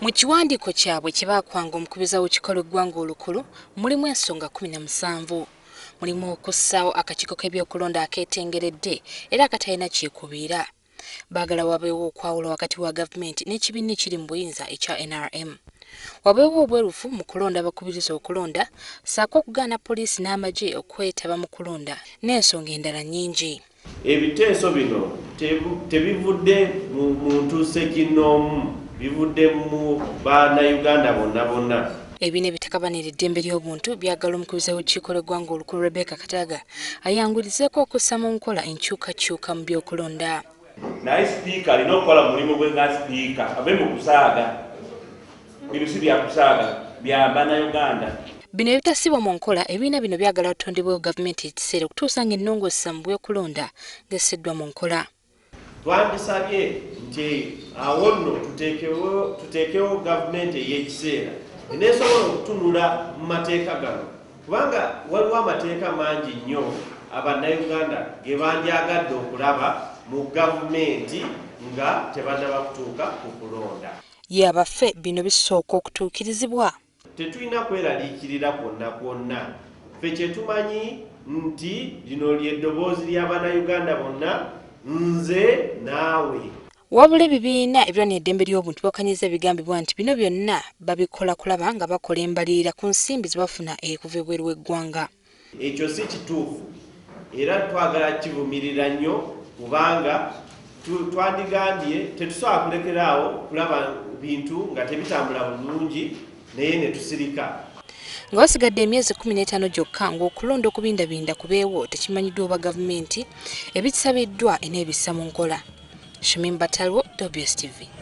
Mu kiwandiiko kyabwe kye baakwanga omukubiriza w'olukiiko lw'eggwanga olukulu mulimu ensonga 17. Mulimu okussaawo akakiiko k'ebyokulonda akeetengeredde era akatalina kyekubiira. Baagala wabeewo okwawula wakati wa gavumenti n'ekibiina ekiri mu buyinza ekya NRM. Wabeewo obwerufu mu kulonda abakubiriza okulonda ssaako okugaana poliisi n'amagye okwetaba mu kulonda n'ensonga endala nnyingi. Ebiteeso bino tebivudde mu muntu ssekinnoomu, bivudde mu Bannayuganda bonna bonna. Ebibiina ebitakabanira eddembe ly'obuntu byagala omukubiriza w'olukiiko lw'eggwanga olukulu Rebecca Kadaga ayanguyirizeeko okussa mu nkola enkyukakyuka mu by'okulonda. Naye sipiika alina okukola mulimu gwe nga sipiika, ave mu kusaaga. Bino si byakusaaga, bya Bannayuganda. Bino ebitassibwa mu nkola, ebibiina bino byagala watondebwewo gavumenti ekiseera okutuusa ng'ennongoosa mu by'okulonda ng'essiddwa mu nkola. Twandisabye nti awo nno tuteekewo gavumenti ey'ekiseera eneesobola okutunula mu mateeka gano, kubanga waliwo amateeka mangi nnyo Abannayuganda ge bandyagadde okulaba mu gavumenti nga tebannaba kutuuka ku kulonda. Ye abaffe bino bisooka okutuukirizibwa? Tetulina kweraliikirira kwonna kwonna. Ffe kye tumanyi nti lino ly'eddoboozi lya Bannayuganda bonna, nze naawe. Wabula ebibiina ebirwanira eddembe ly'obuntu biwakanyizza ebigambibwa nti bino byonna babikola kulaba nga bakola embalirira ku nsimbi zebafuna ekuva ebweru w'eggwanga. Ekyo si kituufu era twagala kukivumirira nnyo kubanga twandigambye tetusobola kulekeraawo kulaba bintu nga tebitambula bulungi naye ne tusirika. Nga wasigadde emyezi 15 gyokka ng'okulonda okubindabinda kubeewo, tekimanyiddwa oba gavumenti ebisabiddwa eneebissa mu nkola. Shamim Batalwo, WSTV.